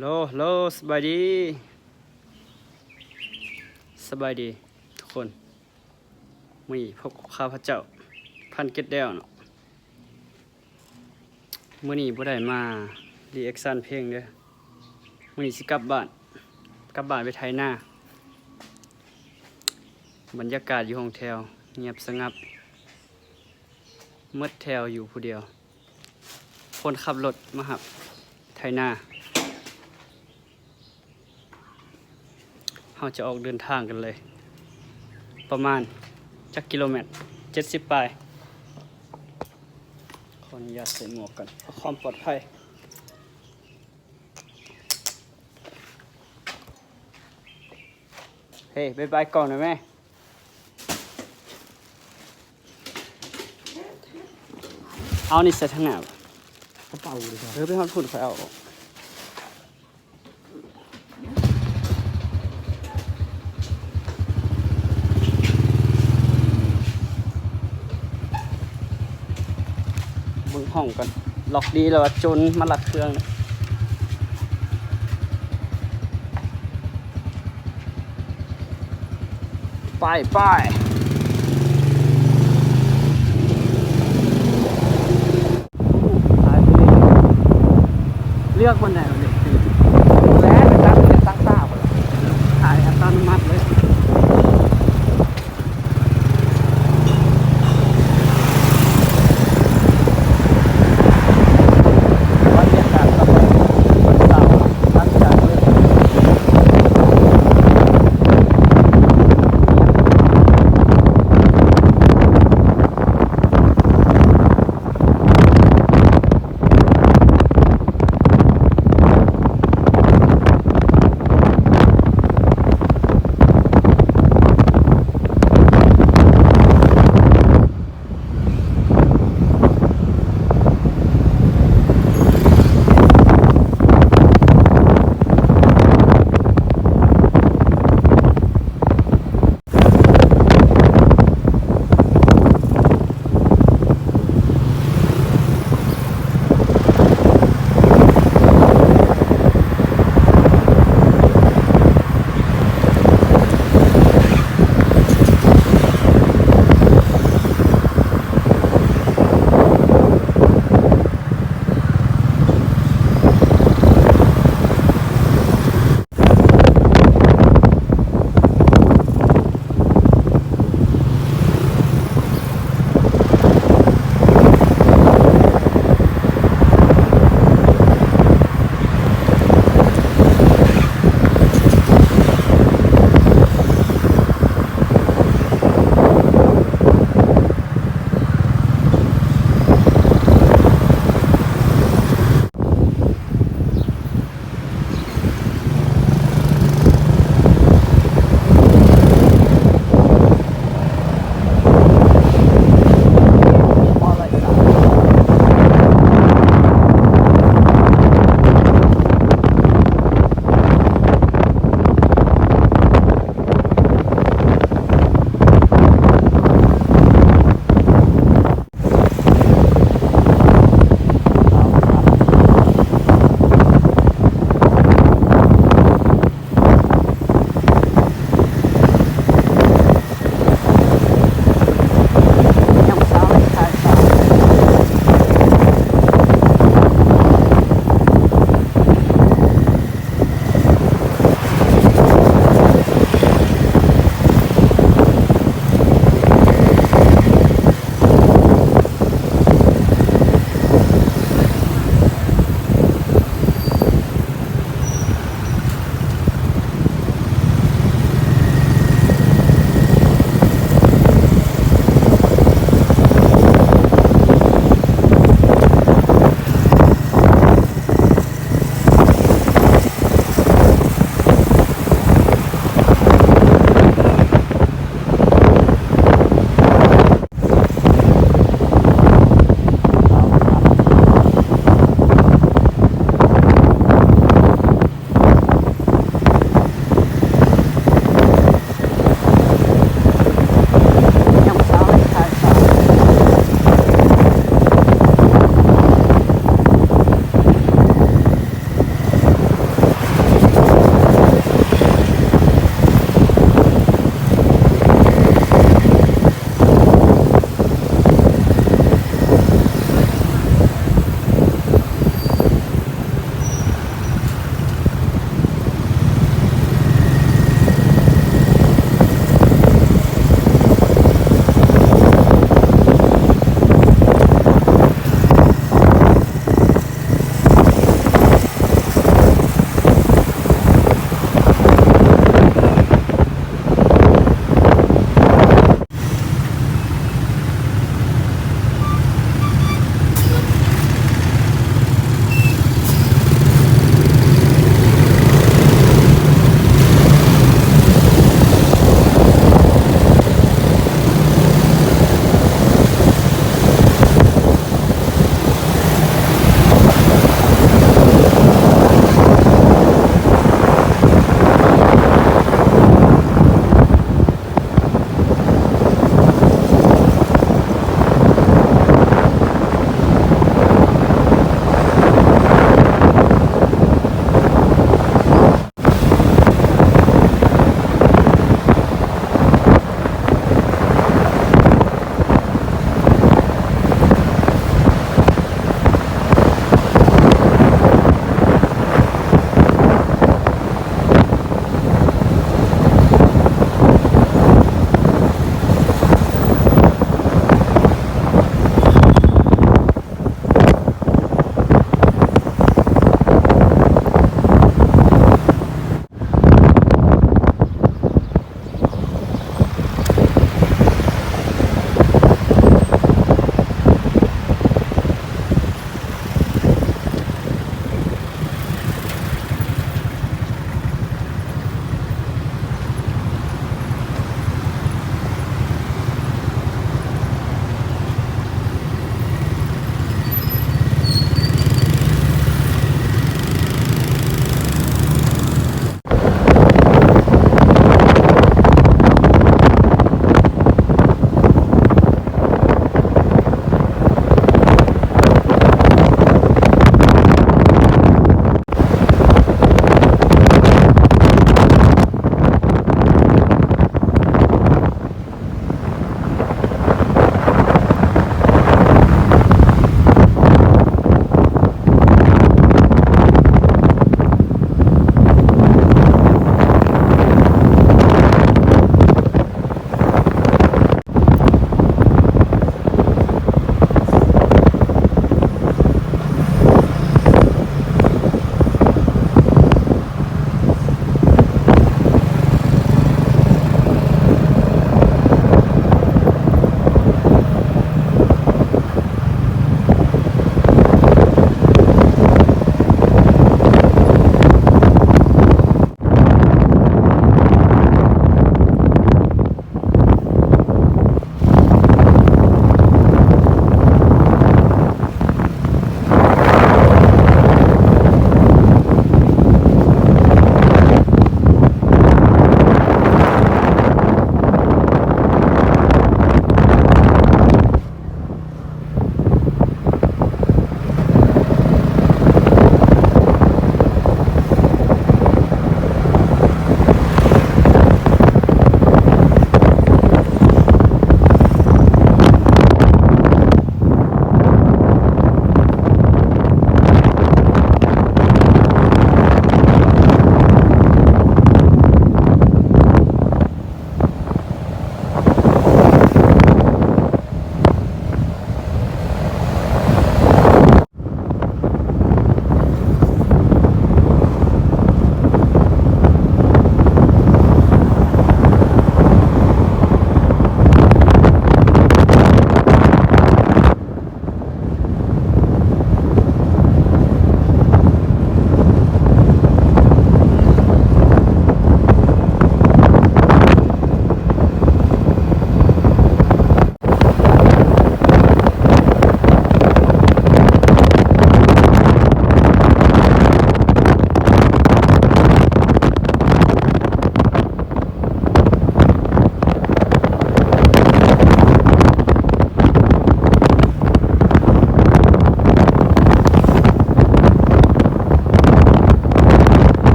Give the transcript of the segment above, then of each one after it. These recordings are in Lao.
ໂລ ໂລ ສະບາຍດີ ສະບາຍດີທຸກຄົນ. ມື້ນີ້ພົບກັບຂ້າພະເຈົ້າ ພັນເຈັດແດວເນາະ. ມື້ນີ້ບໍ່ໄດ້ມາຣີແອັກຊັນເພງເດີ້. ມື້ນີ້ຊິກັບບ້ານ ກັບບ້ານໄປໄຖນາ. ບັນຍາກາດຢູ່ຫ້ອງແຖວ ງຽບສະຫງັບ ໝົດແຖວຢູ່ຜູ້ດຽວ. ຄົນຂັບລົດມາຮັບໄຖນາ. ເຮົາຈະອອກເດີນທາງກັນເລີຍ. ປະມານຈັກກິໂລແມັດ? ເຈັດສິບປາຍ. ຂໍອະນຸຍາດໃສ່ໝວກກ່ອນ ເພື່ອຄວາມປອດໄພ. ເຮີ້ ບາຍບາຍກ້ອງໜ່ອຍແມ. ເອົານີ້ໃສ່ທາງໜ້າ. ກະເປົາເດ້. ເອີ ໄປຮອດພຸ້ນ ຂ້ອຍເອົາອອກ. ເບິ່ງຫ້ອງກ່ອນ ລັອກດີແລ້ວວ່າ ໂຈນມາລັກເຄື່ອງ. ໄປ ໄປ ເລືອກບ່ອນໃດວະນີ້? ແລ້ວໄປຕັ້ງເປັນຕັ້ງຕາບໍ່ລະ? ຂາຍອັດຕະໂນມັດເລີຍ. ບັນຍາກາດຕອນເຊົ້າ ຫຼັງຈາກເລີກ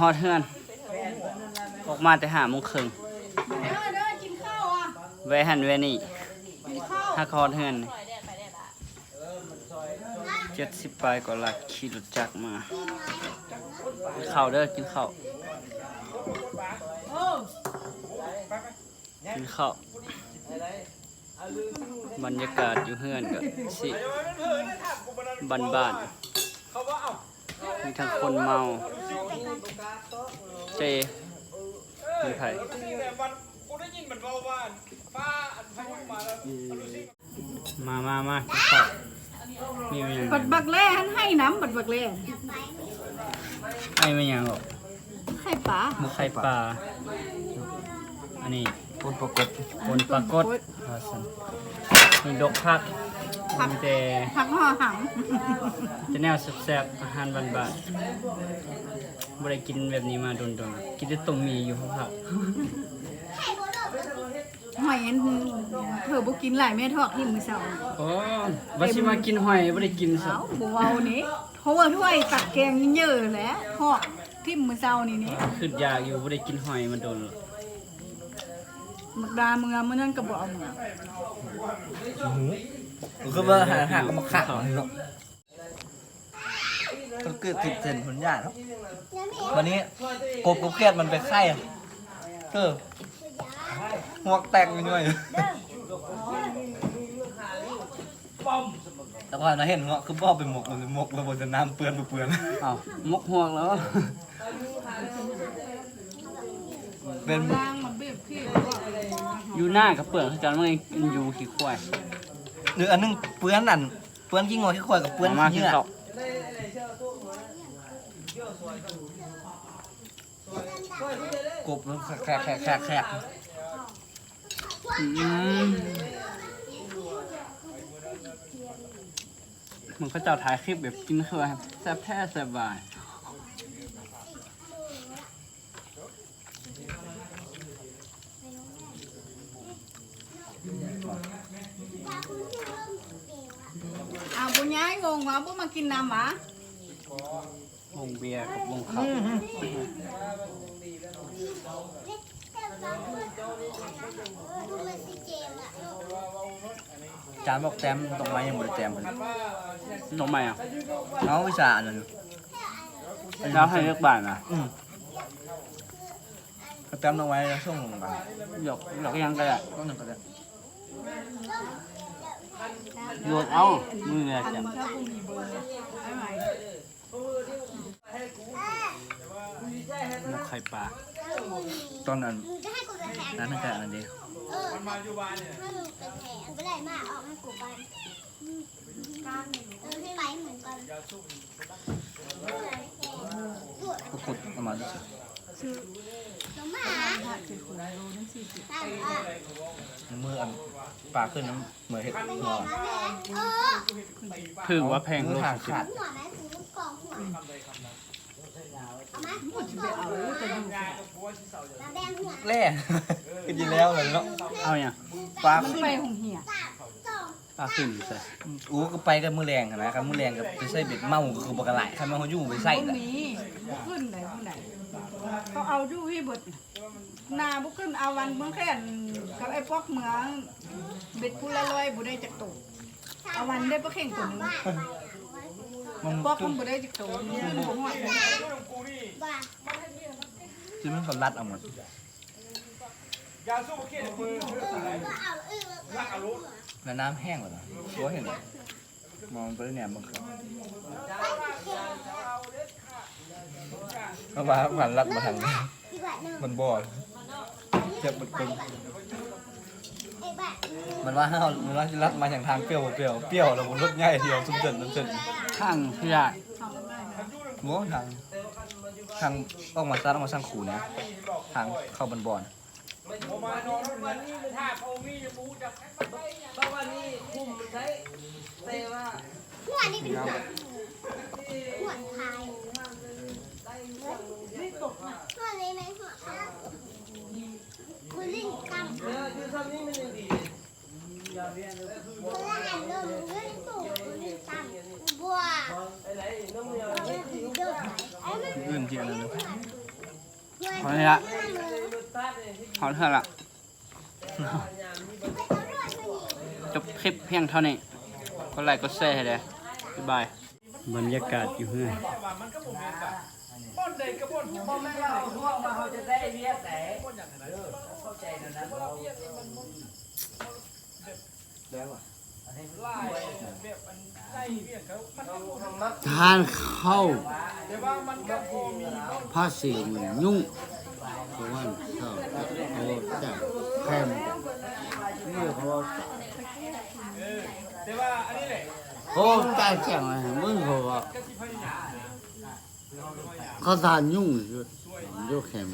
ຮອດເຮືອນ ອອກມາແຕ່ຫ້າໂມງເຄິ່ງ ແວ່ຫັ້ນແວ່ນີ້ ຫາກຮອດເຮືອນ ເຈັດສິບປາຍກວ່າລັກ ຂີ່ລົດຈັກມາ. ກິນເຂົ້າເດີ ກິນເຂົ້າ. ກິນເຂົ້າ. ບັນຍາກາດຢູ່ເຮືອນກໍຊິບ້ານໆ ມີທັງຄົນເມົາ. ເຈ ມີໃຜ? ມາ ມາ ມາ ກິນເຂົ້າ. ມີຫຍັງ? ບັດບັກແລ້ຫັ້ນໃຫ້ນຳ ບັດບັກແລ້. ໄອ້ແມ່ນຫຍັງເກາະ? ໄຂ່ປາ ໝົກໄຂ່ປາ. ອັນນີ້ ປົ່ນປາກົດ ປົ່ນປາກົດ ວ່າຊັ້ນ. ມີດົກຜັກ ມີແຕ່ ຜັກຫໍຫຳ ແຕ່ແນວແຊບໆ ອາຫານບ້ານໆ. ບໍ່ໄດ້ກິນແບບນີ້ມາດົນໆ ກິນແຕ່ຕົ້ມໝີ່ຢູ່ຫ້ອງພັກ. ຫອຍອັນ ເຜີບໍ່ກິນຫຼາຍ ແມ່ທອກຖິ້ມມື້ເຊົ້າ. ໂອ້ ວ່າຊິມາກິນຫອຍ ບໍ່ໄດ້ກິນຊ້ຳ. ເອົ້າ ບໍ່ເວົ້ານີ້ ເພາະວ່າຖ້ວຍຕັກແກງເຍີະແຫຼະ ທອກຖິ້ມມື້ເຊົ້ານີ້ນີ້. ຄຶດຢາກຢູ່ ບໍ່ໄດ້ກິນຫອຍມາດົນແລ້ວ. ໝາກດາເມືອມື້ນັ້ນກໍບໍ່ເອົາເມືອ. ຄືວ່າຫາ ຫາກໍມາຄັກເນາະ. ກໍເກີດຜິດເສັ້ນຜົນຍາກເນາະ. ບັດນີ້ກົບກັບຂຽດມັນໄປໄຂ່ ເອີ ຮວກແຕກຍ້ອຍໆ. ແຕ່ກ່ອນນະເຫັນເນາະ ຄືບໍ່ເອົາໄປໝົກ ໝົກແລ້ວບໍ່ຈະນ້ຳເປື້ອນບໍ່ເປື້ອນ. ເອົ້າ ໝົກຮວກແລ້ວ ເປັນ ຢູ່ໜ້າກໍເປື້ອນຄືກັນ ມັນຢູ່ຂີ້ຄວາຍ ຫຼືອັນໜຶ່ງເປື້ອນ ອັນ ເປື້ອນຂີ້ງົວຂີ້ຄວາຍກັບເປື້ອນ ມາ ກິນເຂົ້າ. ກົບແຄກໆໆໆ. ອືມ ເບິ່ງເຂົາເຈົ້າຖ່າຍຄລິບແບບກິນຄືວ່າແຊບແທ້ແຊບຫວາຍ. ອ້າວ ບໍ່ຍ້າຍວົງຫວາ ບໍ່ມາກິນນຳຫວາ? ວົງເບຍກັບວົງເຂົ້າ ອາຈານບອກແຕ້ມດອກໄມ້ຍັງບໍ່ໄດ້ແຕ້ມເພິ່ນ. ດອກໄມ້ອະ? ເອົາ ວິຊາອັນນັ້ນ ລາວໃຫ້ເລືອກບານນະ. ອືມ ເອົາແຕ້ມດອກໄມ້ສົ່ງລົງກັນ ດອກ ດອກຫຍັງກໍໄດ້ ດອກຫຍັງກໍໄດ້ ໂຫຼດເອົາ ມື້ແລກ. ໝົກໄຂ່ປາ ຕອນນັ້ນ ນັ້ນກໍອັນນັ້ນເດ້ ເອີ ມັນມາຢູ່ບ້ານນີ້ ເຂົາຂຸດເອົາມາຊື່ໆ ມື້ອັນປາຂຶ້ນນຳ ເມື່ອເຮັດຫົວ ຖືວ່າແພງ ໂລ ສີ່ສິບ. ແລ້ວ ຄືຊິແລ້ວແລ້ວເນາະ ເອົາຫຍັງ? ປາຂຶ້ນ ໄປໂຮງຮຽນ ປາຂຶ້ນໃສ? ໂອ້ ກໍໄປແຕ່ມື້ແລງຫັ້ນນະ ຄັນມື້ແລງກໍໄປໃສ່ເບັດເມົາ ກໍຄືບໍ່ກະຫຼາຍ ຄັນວ່າເຮົາຢູ່ໄປໃສ່ ບໍ່ ລະ ມີ ບໍ່ຂຶ້ນໃດ ຜູ້ໃດ ເຂົາເອົາຢູ່ພີ້ເບິດ. ໜ້າບໍ່ຂຶ້ນ ເອົາວັນເມືອງແຄ້ນກັບໄອ້ປອກເມືອງ ເບັດຜູ້ລະຮ້ອຍ ບໍ່ໄດ້ຈັກໂຕ. ເອົາວັນໄດ້ປາເຂັງໂຕໜຶ່ງ ປອກມັນບໍ່ໄດ້ຈັກໂຕ ມັນຂຶ້ນບໍ່ຮອດ. ຊິມັນກໍລັດເອົາໝົດ ແລ້ວນ້ຳແຫ້ງແລ້ວນະ ບໍ່ເຫັນ. ມອງໄປແນມເບິ່ງ ເພາະວ່າມັນລັດມາທາງນີ້ ມັນບໍ່ ເຈັບໝົດຄົນ. ມັນວ່າເຮົາ ມັນວ່າຊິລັດມາຫຍັງທາງປ່ຽວບໍ່ປ່ຽວ ປ່ຽວແລ້ວບໍ່ລົດໃຫຍ່ທ່ຽວຊຸມເຊິ່ນນຳເຊິ່ນ ທາງເທື່ອ ບໍ່ທາງ ທາງອອກມາ ຕັດອອກມາສັງຄູນະ ທາງເຂົ້າບ້ານບໍ່ນະ. ບໍ່ມານອນເຮືອນນີ້ ມັນຖ້າເຂົາມີ ຍັງບໍ່ຮູ້ຈັກໃຜປານໃດ. ເພາະວ່ານີ້ຄຸມມັນໄດ້ ແຕ່ວ່າ ຫົວນີ້ເປັນຫົວ ຫົວຂາຍ ໄດ້ຫົວ ຫົວນີ້ແມ່ນຫົວຂາຍ ຜູ້ຫຼິ້ນກຳ ເອີ ຢູ່ຊ່ຳນີ້ມັນຍັງດີ. ເພິ່ນວ່າອັນເດີ ເພິ່ນຫຼິ້ນກຳ ບໍ່ ໄປໄດ້ ນ້ອງເມຍ ໄປໄດ້ ໄປໄດ້ ອື່ນທີ່ອັນນັ້ນ ຫົວ ພໍແລ້ວລະ ຮອດເຮືອນລະ ຈົບຄລິບພຽງເທົ່ານີ້ ກົດໄລກົດແຊໃຫ້ແດ່ ບາຍບາຍ. ບັນຍາກາດຢູ່ເຮືອນ ທານເຂົ້າພາສີມັນຫຍຸ້ງ ເພາະວ່າເຂົາ ເຂົາຈ່າຍແພງ ເຂົາຈ່າຍແພງ ເຂົາວ່າ ເຂົາທານຫຍຸ້ງຢູ່ ຢູ່ແຄມ